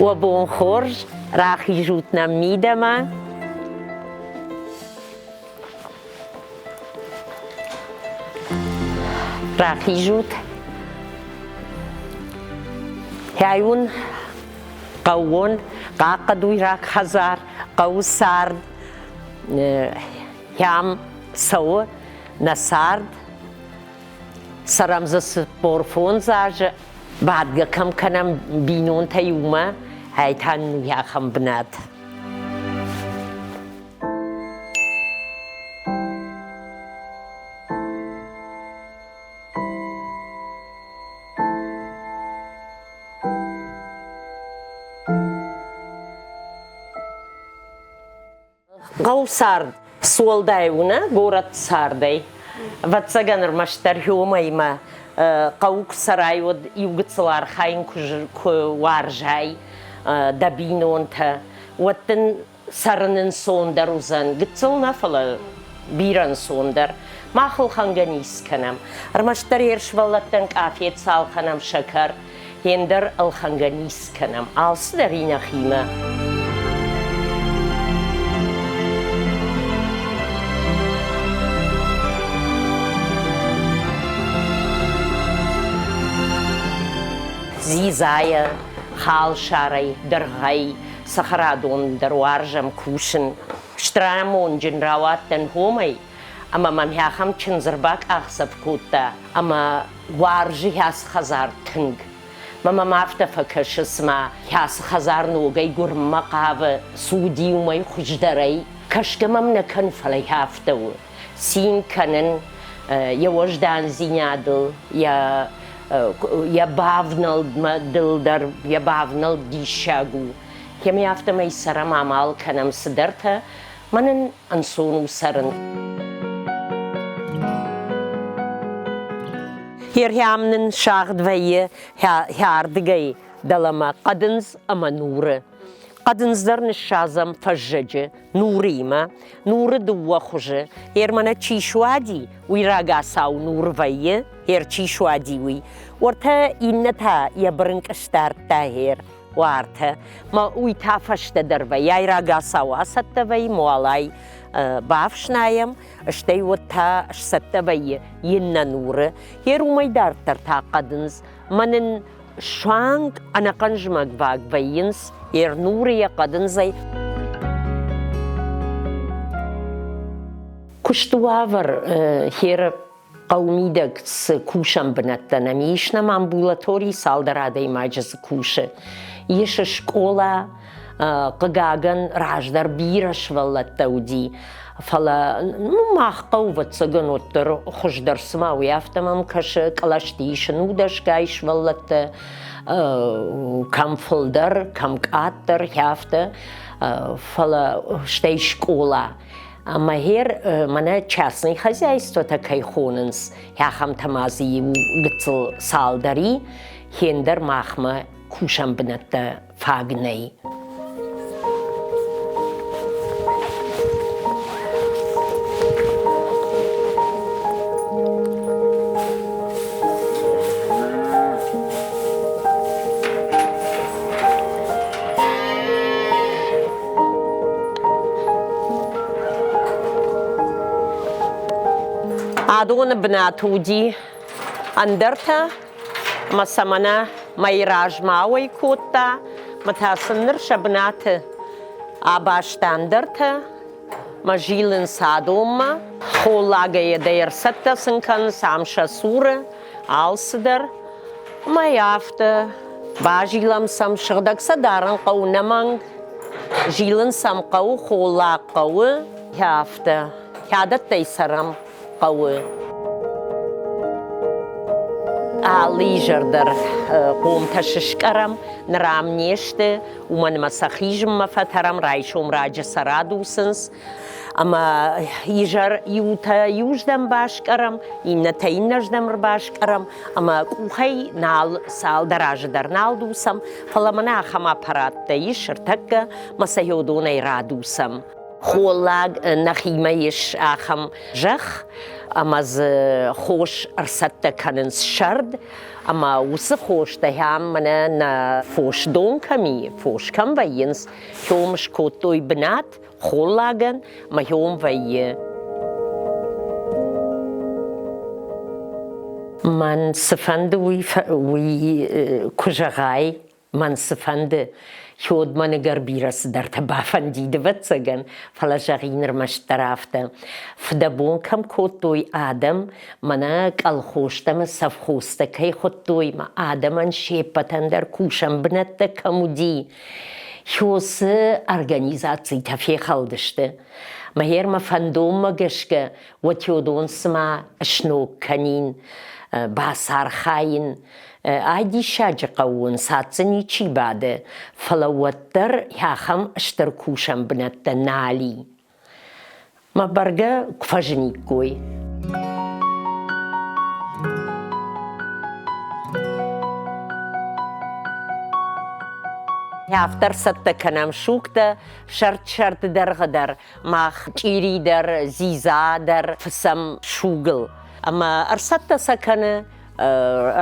Уӕ бон хорз, рахизут нӕм мидӕмӕ. Рахизут. Хӕйун хъӕууон хъахъхъӕдуйраг хӕдзар, хъӕуы цард хӕм цӕуы нӕ цард. Цӕрӕм дзы 45 азы, бадгӕ кӕм кӕнӕм бинонтӕ иумӕ, ай та нын ахӕм бынат. Хъӕу цард цы уӕлдай у нӕ горӕт цардӕй? Ӕвӕццӕгӕн, ӕрмӕстдӕр хиомӕимӕ хъӕуы куы цӕрай, уӕд иу гыццыл архайын куы уарзай дӕ бинонтӕ, уӕд дын цӕрын ӕнцондӕр уыдзӕн. Гыццыл нӕ, фӕлӕ бирӕ ӕнцондӕр. Мах ӕлхӕнгӕ ницы кӕнӕм. Ӕрмӕстдӕр йе сывӕллӕттӕн къафет ӕлхӕнӕм сӕкӕр, ӕндӕр ӕлхӕнгӕ ницы кӕнӕм. Алцыдӕр и нӕхимӕ. Дзидзайӕ, халсарӕй, дыргъӕй, цӕхӕрадон дӕр уарзӕм кусын. Стыр амонджын рауадтӕн хомӕй, ӕмӕ мӕм ахӕм чындз ӕрбакъахдзӕф кодта, ӕмӕ уарзы ацы хӕдзар тынг. Мӕ мӕм афтӕ фӕкӕсы, цыма ацы хӕдзар ногӕй гуырммӕ хъавы, цы уыди, уымӕй хуыздӕрӕй. Кӕсгӕ мӕм нӕ кӕн, фӕлӕ афтӕ у. Цин кӕнын йӕ уӕздандзинадыл, йӕ йӕ бавнӕлдмӕ дыл дӕр йӕ бавнӕлд диссаг у. Кӕмӕй афтӕмӕй цӕрӕм, амал кӕнӕм цыдӕртӕ, мӕнӕн ӕнцон у цӕрын. Херхӕм нын сагъд вӕййы хӕрдыгӕй дӕлӕмӕ хъӕдындз ӕмӕ нуры. Хъӕдындз дӕр ныссадзӕм фӕззӕджы нурыимӕ. Нуры дыууӕ хуызы. Ермӕнӕ чи суади, уый рагацау нур вӕййы, ер чи суади, уый. Уӕртӕ иннӕ та йӕ бырынкъ сдардта ер. Уартӕ ма уый та фӕстӕдӕр вӕййы, ай рагацау ацӕттӕ вӕййы, муалӕй бафснайӕм, стӕй уӕд та сцӕттӕ вӕййы иннӕ нуры. Ер уымӕй дарддӕр та хъӕдындз. Мӕн ын суанг ӕнӕхъӕн зымӕгваг вӕййынц ер нуры йӕ хъӕдындзӕй. Куысты уавӕр херы хъӕуы мидӕг цы кусӕн бынӕттӕ нӕм ис, нӕм амбулатори цалдӕр адӕймаджы дзы кусы. Ис скъола, хъыгагӕн, раздӕр бирӕ сывӕллӕттӕ уыди, фӕлӕ ну, мах хъӕуы, ӕвӕццӕгӕн, уӕддӕр хуыздӕр цыма уый, афтӕ мӕм кӕсы, кълӕсты исын удӕсгай сывӕллӕттӕ, кӕм фылдӕр, кӕм къаддӕр, афтӕ, фӕлӕ стӕй скъола. Ӕмӕ гъер мӕнӕ частный хозяйствотӕ кӕй хонынц, ахӕмтӕ ма дзы иу гыццыл цалдӕр и, хендӕр махмӕ кусӕн бынӕттӕ фаг нӕй. Адоны бынаты уыди ӕндӕртӕ ӕмӕ сӕ мӕнӕ мӕй размӕ ауӕй кодта, мӕ та сын ныр сӕ бынаты абаста ӕндӕртӕ мӕ зилынц адонмӕ. Холлагӕй дӕр цӕттӕ сын кӕнынц ам сӕ цуры алцыдӕр. Мӕ афтӕ базилӕм сӕм, сыгъдӕг сӕ дарын хъӕуы нӕмӕнг, зилын сӕм хъӕуы, холлаг хъӕуы, афтӕ. Кӕдӕттӕй цӕрӕм хъӕуы. Алы изӕр дӕр хъомтӕ сыскъӕрӕм, ныр ам не сты, уымӕн ӕмӕ сӕ хизынмӕ фӕтӕрӕм, райсом раджы сӕ радуцынц. Ӕмӕ изӕр иутӕ иуыздӕм баскъӕрӕм, иннӕтӕ иннӕздӕм ӕрбаскъӕрӕм, ӕмӕ къухӕй нал цалдӕр азы дӕр нал дуцӕм, фӕлӕ мӕнӕ ахӕм аппараттӕ ис ӕртӕккӕ, мӕ сӕ йодонӕй радуцӕм. Холлаг нӕхимӕ ис ахӕм зӕхх, ӕмӕ дзы хос ӕрцӕттӕ кӕнынц сӕрд, ӕмӕ уыцы хостӕ ахӕм мӕнӕ нӕ фосдон кӕм и, фос кӕм вӕййынц, хьом скодтой бынат холлагӕн ӕмӕ хьом вӕййы. Мӕн цыфӕнды уый, уый куы зӕгъай, Мӕн цыфӕнды, хёд мӕн ӕгӕр бирӕ цыдӕртӕ бафӕндид, ӕвӕццӕгӕн, фӕлӕ зӕгъин ӕрмӕстдӕр афтӕ. Фыдӕбон кӕм кодтой адӕм, мӕнӕ колхозтӕ ӕмӕ совхозтӕ кӕй хуыдтой, мӕ адӕмӕн се ппӕтӕн дӕр кусӕн бынӕттӕ кӕм уыди, хёцы организацитӕ фехӕлдысты. Мӕ мӕ фӕндонмӕ гӕсгӕ уӕд цыма сног кӕнин, бацархайын. Ай диссаджы хъӕууон цад дзы ничи бады, фӕлӕ уӕддӕр ахӕм стыр кусӕн бынӕттӕ нал и. Мӕ бӕргӕ куы фӕзыниккой. Афтӕ ӕрцӕттӕ кӕнӕм сугтӕ сӕрд-сӕрды дӕргъы дӕр Мах чъири дӕр, дзидза дӕр фыцӕм сугыл. Ӕмӕ ӕрцӕттӕ сӕ кӕны,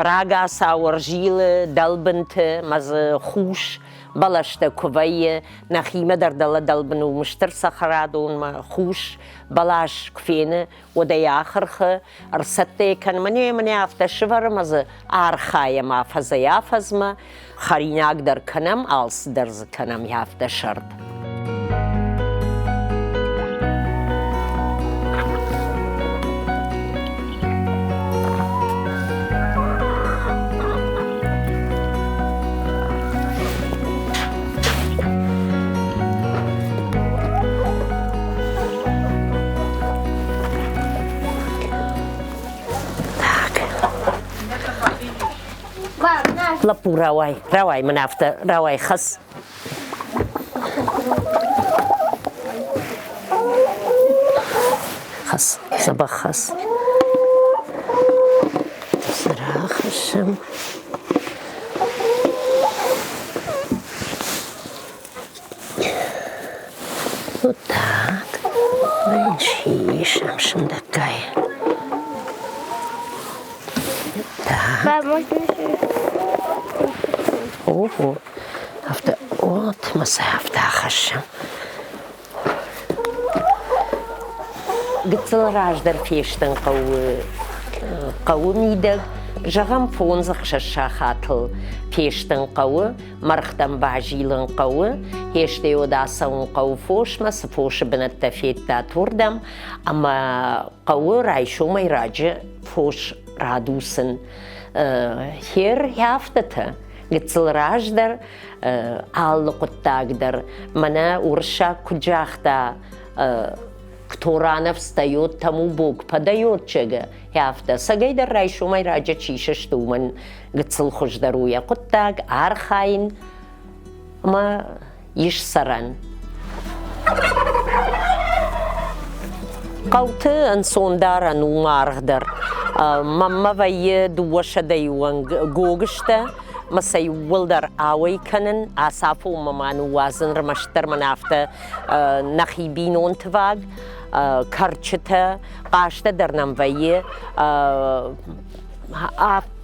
рагацау ӕрзилы дӕлбынты мӕ дзы хус бӕлӕстӕ куы вӕййы, нӕхимӕ дӕр дӕлӕ дӕлбын у стыр цӕхӕрадонмӕ хус бӕлас куы фены, уӕд ӕй ахырхы, ӕрцӕттӕ йӕ кӕны. Мӕнӕ афтӕ сывӕры ӕмӕ дзы архайӕм афӕдзӕй-афӕдзмӕ. Хӕринаг дӕр кӕнӕм, алцыдӕр дзы кӕнӕм афтӕ сӕрд. Лӕппу, рауай, рауай мын афтӕ, рауай, хӕц. Хӕц, дзӕбӕх хӕц. Рахӕссӕм. Вот так. Сисӕм сындӕггай. Так. Ого. Афтӕ, от, мӕ сӕ афтӕ ахӕссӕм. Гыццыл раздӕр фестын хъӕуы хъӕуы мидӕг, зӕгъӕм, фондз-ӕхсӕз сахатыл фестын хъӕуы, мӕргътӕм базилын хъӕуы, хестӕй уӕд ацӕуын хъӕуы фосмӕ, цы фосы бынӕттӕ федтат, уырдӕм, ӕмӕ хъӕуы райсомӕй раджы фос радуцын. Хер афтӕтӕ, гыццыл раздӕр алы хъуыддаг дӕр, мӕнӕ уырыссаг куыд загъта, кто рано встает, тому Бог подает чего, афтӕ. Цӕгӕйдӕр райсомӕй раджы чи сысты, уымӕн гыццыл хуыздӕр у йӕ хъуыддаг, архайын ӕмӕ ис цӕрӕн. Хъӕуты ӕнцондарӕн у маргъ дӕр. Мӕнмӕ вӕййы дыууӕсӕдӕйы онг гогызтӕ, мӕ сӕ иууылдӕр ауӕй кӕнын, ацафонмӕ ма ныууадзын ӕрмӕстдӕр мӕн афтӕ нӕхи бинонты ваг, кӕрчытӕ, хъазтӕ дӕр нӕм вӕййы.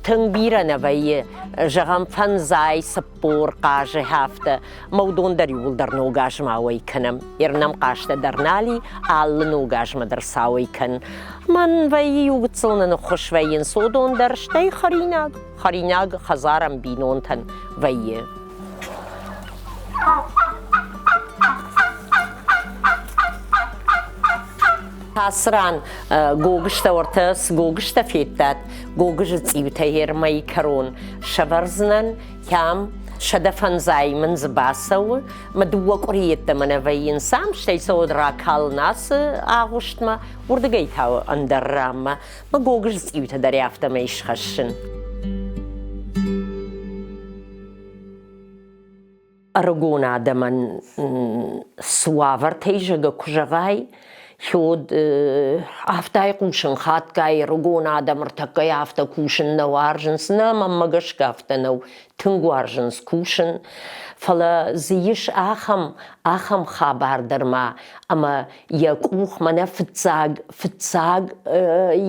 Тынг бирӕ нӕ вӕййы, зӕгъӕм, фӕндзай, 40 хъазы афтӕ. Мӕ уыдон дӕр иууылдӕр ног азмӕ ауӕй кӕнӕм. Ернӕм хъазтӕ дӕр нал и, алы ног азмӕ дӕр сӕ ауӕй кӕн. Мӕн вӕййы иу гыццыл нын ӕххуыс вӕййынц уыдон дӕр, стӕй хӕринаг. Хӕринаг хӕдзарӕн бинонтӕн вӕййы. Ацы ран гогызтӕ уӕртӕ цы гогызтӕ федтат, гогызы цъиутӕ ермӕйы кӕрон сӕвӕрдзынӕн, кӕм 150 мын дзы бацӕуы, мӕ дыууӕ къуыри йеддӕмӕ нӕ вӕййынц ам, стӕй сӕ уӕд ракалын ацы агъуыстмӕ, уырдыгӕй та ӕндӕр ранмӕ. Мӕ гогызы цъиутӕ дӕр афтӕмӕй схӕссын. Ӕрыгон адӕмӕн цы уавӕртӕй зӕгъгӕ куы зӕгъай, Хёд афтӕ хъусын хатгай ӕрыгон адӕм ӕртӕккӕ афтӕ кусын нӕ уарзынц. Нӕ, мӕнмӕ гӕсгӕ афтӕ нӕу. Тынг уарзынц кусын. Фӕлӕ дзы ис ахӕм, ахӕм хабар дӕр ма, ӕмӕ йӕ къух мӕнӕ фыццаг, фыццаг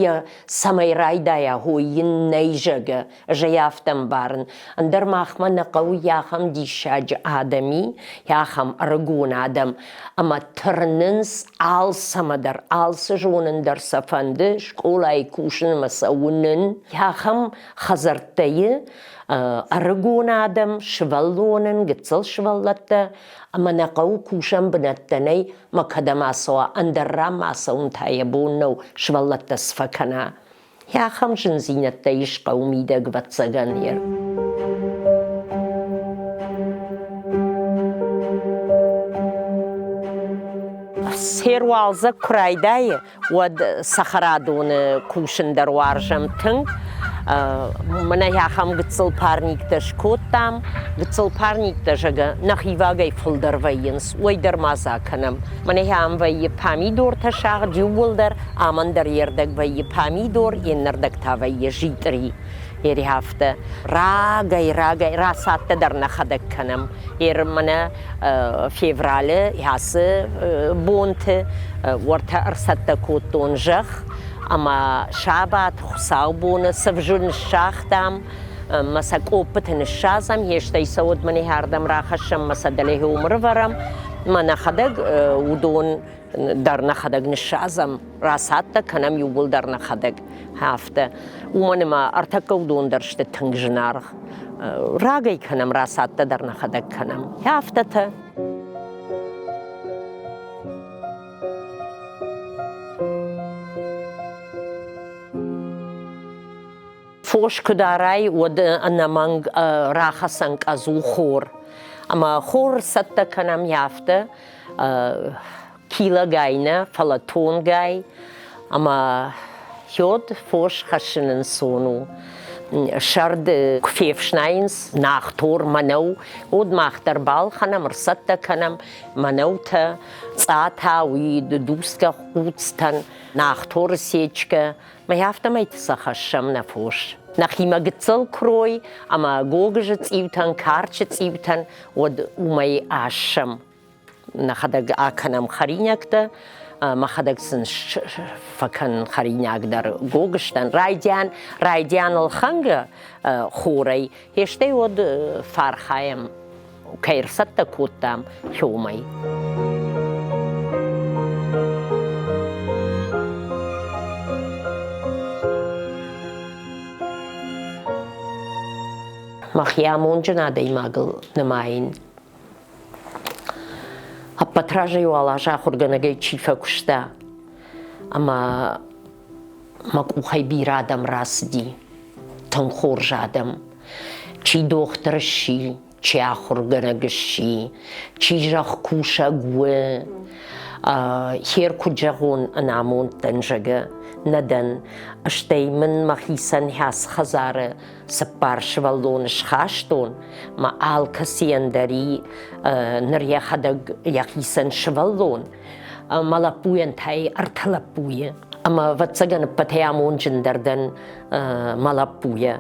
йӕ цӕмӕй райдайа, хой йын нӕй зӕгъгӕ, ӕз ӕй афтӕ ӕмбарын. Ӕндӕр махмӕ нӕ хъӕуы ахӕм диссаджы адӕм и, ахӕм ӕрыгон адӕм, ӕмӕ тырнынц алцӕмӕ дӕр, алцы зонын дӕр сӕ фӕнды, скъолайы кусынмӕ сӕ уынын. Ахӕм хӕдзӕрттӕ и, ӕрыгон адӕм, сывӕллонӕн, гыццыл сывӕллӕттӕ, ӕмӕ нӕ хъӕуы кусӕн бынӕттӕ нӕй, мӕ кӕдӕм ацӕуа, ӕндӕр ранмӕ ацӕуын та йӕ бон нӕу, сывӕллӕттӕ цы фӕкӕна. Ахӕм зындзинӕдтӕ ис хъӕуы мидӕг, ӕвӕццӕгӕн, Сӕр уалдзӕг куы райдайы, уӕд цӕхӕрадоны кусын дӕр уарзӕм тынг. Мӕнӕ ахӕм гыццыл парниктӕ скодтам. Гыццыл парниктӕ, зӕгъгӕ, нӕхивагӕй фылдӕр вӕййынц, уый дӕр ма дзы акӕнӕм. Мӕнӕ ам вӕййы памидортӕ сагъд иууылдӕр, амӕн дӕр йе рдӕг вӕййы памидор, йе рдӕг та вӕййы житъри. Афтӕ рагӕй-рагӕй рацадтӕ дӕр нӕхӕдӕг кӕнӕм. Ер мӕнӕ февралы ацы бонты уӕртӕ ӕрцӕттӕ кодтон зӕхх ӕмӕ сабат хуыцаубоны цывзы ныссагътам мӕ сӕ къоппыты ныссадзӕм, йе стӕй сӕ уӕд мӕнӕ ардӕм рахӕссӕм мӕ сӕ дӕлӕ уым ӕрывӕрӕм, мӕ нӕхӕдӕг уыдон дӕр нӕхӕдӕг ныссадзӕм, рацӕттӕ кӕнӕм иууылдӕр нӕхӕдӕг. Афтӕ. Уымӕн ӕмӕ ӕртӕккӕ уыдон дӕр сты тынг зынаргъ. Рагӕй кӕнӕм, рацӕттӕ дӕр нӕхӕдӕг кӕнӕм. Афтӕтӕ. Фос куы дарай, уӕд ӕнӕмӕнг рахӕцӕн къӕдз у хор. Ӕмӕ хор цӕттӕ кӕнӕм афтӕ, килогай нӕ, фӕлӕ тонгай. Ӕмӕ йод фос хӕссын ӕнцон у. Сӕрд куы фефснайынц нагътор мӕнӕу, уӕд мах дӕр балхӕнӕм, ӕрцӕттӕ кӕнӕм мӕнӕутӕ, цъата, уый дуцгӕ хъуцтӕн, нагъторы сечкӕ, Мӕ афтӕмӕйты сӕ хӕссӕм нӕ фос. Нӕхимӕ гыццыл куырой ӕмӕ гогызы цъиутӕн, карчы цъиутӕн, уӕд уымӕй ассӕм. Нӕхӕдӕг акӕнӕм хӕринӕгтӕ, мӕхӕдӕг сын фӕкӕнын хӕринаг дӕр гогызтӕн. Райдиан, райдиан ӕлхӕнгӕ хорӕй, стӕй уӕд фӕархайӕм кӕй ӕрцӕттӕ кодтам, уымӕй. Мӕхи амонджын адӕймагыл нымайын. Ӕппӕт разӕй уал аз ахуыргӕнӕгӕй чи фӕкуыста, ӕмӕ мӕ къухӕй бирӕ адӕм рацыди, тынг хорз адӕм. Чи дохтыр сси, чи ахуыргӕнӕг сси, чи зӕхкусӕг у. Хер куыд зӕгъон, ӕнамонд дӕн, зӕгъгӕ, нӕ дӕн. Стӕй мын мӕхицӕн хӕс хӕдзары цыппар сывӕллоны схастон, мӕ алкӕцыйӕн дӕр и ныр йӕхӕдӕг йӕхицӕн сывӕллон. Мӕ лӕппуйӕн та и ӕртӕ лӕппуйы. Ӕмӕ, ӕвӕццӕгӕн, ӕппӕтӕй амонджындӕр дӕн мӕ лӕппуйӕ.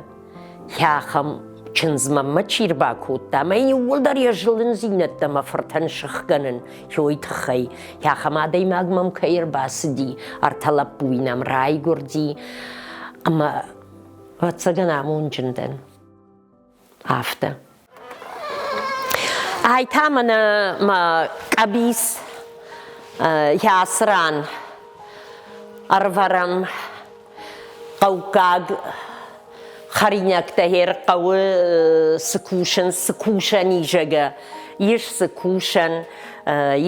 Ахӕм чындз мӕнмӕ чи рбакодта, мӕ иууылдӕр йӕ зылындзинӕдтӕ мӕ фыртӕн сыхгӕнын уый тыххӕй. Ахӕм адӕймаг мӕм кӕй ӕрбацыди, ӕртӕ лӕппуйы нӕм райгуырди, ӕмӕ, ӕвӕццӕгӕн, амонджын дӕн. Афтӕ. Ай та мӕнӕ мӕ къӕбиц йӕ ацы ран ӕрывӕрӕм хъӕуккаг хӕринӕгтӕ хъӕуы цы кусынц, цы кусӕн и, зӕгъгӕ. Ис дзы кусӕн,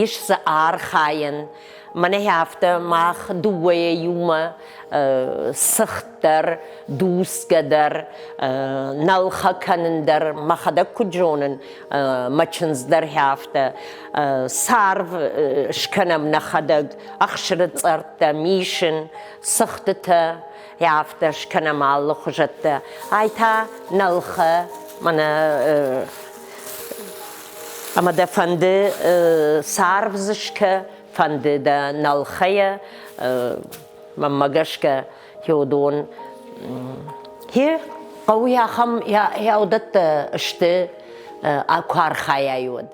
ис дзы архайӕн. Мӕнӕ афтӕ мах дыууӕйӕ иумӕ цыхт дӕр, дуцгӕ дӕр, нӕлхӕ кӕнын дӕр мӕхӕдӕг куыд зонын, мӕ чындз дӕр афтӕ царв скӕнӕм нӕхӕдӕг, ӕхсыры цъӕрттӕ мисын, цыхтытӕ афтӕ скӕнӕм алы хуызӕттӕ. Ай та нӕлхӕ, мӕнӕ ӕмӕ дӕ фӕнды царв дзы скӕ. фӕнды дӕ нӕлхӕйӕ, мӕнмӕ гӕсгӕ, хеуыдон хе хъӕуы ахӕм хеудӕттӕ сты, куы архайай, уӕд.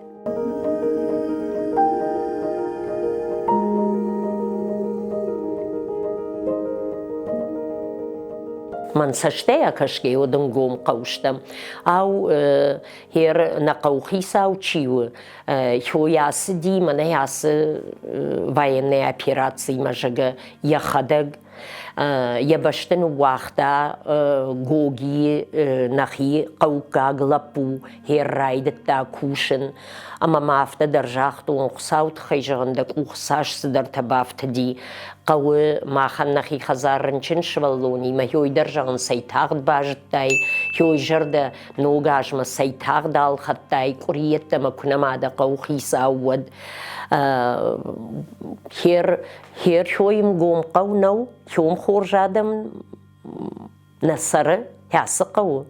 Мӕн цӕстӕй акӕсгӕ уӕд ӕнгом хъӕу стӕм. Ау, хер нӕ хъӕухицау чи у, хой ацыди, мӕнӕ ацы военный операцимӕ, зӕгъгӕ, йӕхӕдӕг йӕ бӕсты ныууагъта Гогийы нӕхи хъӕуккаг лӕппу, хер райдыдта кусын. Ӕмӕ ма афтӕ дӕр загътон, Хуыцауы тыххӕй зӕгъын, дӕ къух цас цыдӕртӕ бафтыди. Хъӕуы махӕн нӕхи хӕдзар рынчын сывӕллонимӕ хёй дӕр зӕгъын, цӕй тагъд базыдтай, хёй зӕрдӕ ног азмӕ цӕй тагъд алхӕдтай, къуыри йеддӕмӕ куы нӕма дӕ хъӕуыхицау, уӕд. Хер Хер хёйым гом хъӕу нӕу, хём хорз адӕм нӕ цӕры, кӕцы хъӕуы,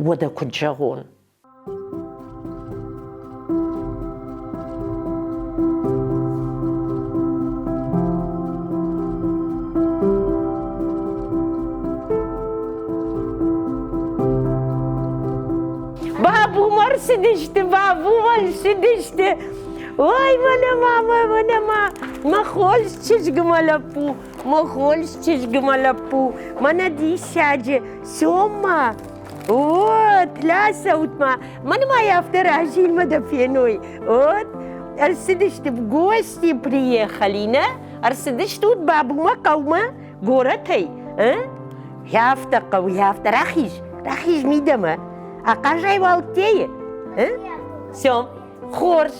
уӕдӕ куыд зӕгъон. Бабумӕ рцыдысты, бабумӕ рцыдысты. Ой, мӕнӕ ма, мӕнӕ ма, мӕ хорз чызг, мӕ лӕппу, мӕ хорз чызг, мӕ лӕппу, мӕнӕ диссаджы, цом-ма, вот, лӕсӕут-ма, мӕн ма афтӕ разилмӕ дӕ феной, вот, ӕрцыдысты в гости приехали, нӕ? Ӕрцыдыстут бабумӕ хъӕумӕ горӕтӕй, а? Афтӕ хъӕуы, афтӕ рахиз, рахиз мидӕмӕ, ахъазай уал тейы, а? Все. Хорз.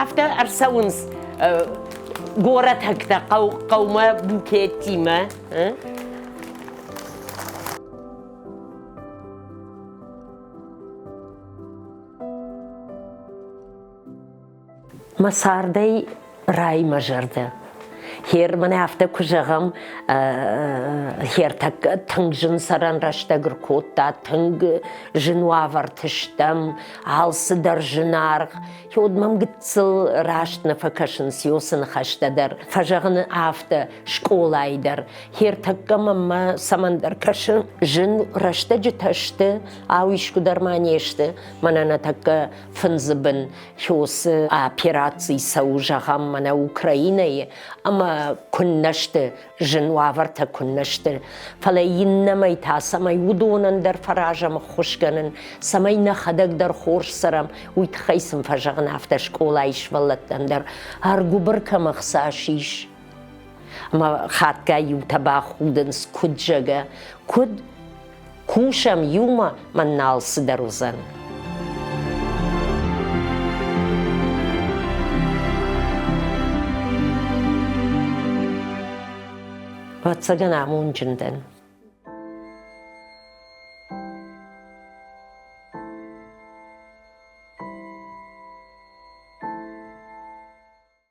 Афтӕ ӕрцӕуынц горӕтӕгтӕ хъӕумӕ букеттимӕ. Мӕ цардӕй райы мӕ зӕрдӕ. Хер мӕнӕ афтӕ куы зӕгъӕм, хер тӕккӕ тынг зын цӕрӕн рӕстӕг ӕркодта, тынг зын уавӕрты стӕм, алцыдӕр зынаргъ. Уӕд мӕм гыццыл раст нӕ фӕкӕсынц уыцы ныхӕстӕ дӕр. Фӕзӕгъын афтӕ скъолайы дӕр. Хер тӕккӕ мӕм цӕмӕндӕр кӕсы, зын рӕстӕджытӕ сты, ау искуы дӕр ма не сты. Мӕнӕ нӕ тӕккӕ фындзы бын Хёсы операци цӕуы, зӕгъӕм, мӕнӕ Украинӕйы, ӕмӕ куыннӕ сты, зын уавӕртӕ куыннӕ сты. Фӕлӕ иннӕмӕй та, цӕмӕй уыдонӕн дӕр фӕразӕм ӕххуыс кӕнын, цӕмӕй нӕхӕдӕг дӕр хорз цӕрӕм, уый тыххӕй сын фӕзӕгъын афтӕ скъолайы сывӕллӕттӕн дӕр, ӕргуыбыр кӕм ӕхца сис. Ӕмӕ хатгай иутӕ бахудынц, куыд зӕгъгӕ, куыд Кусӕм иумӕ, мӕн нал цыдӕр уыдзӕн. Ӕвӕццӕгӕн амондджын дӕн.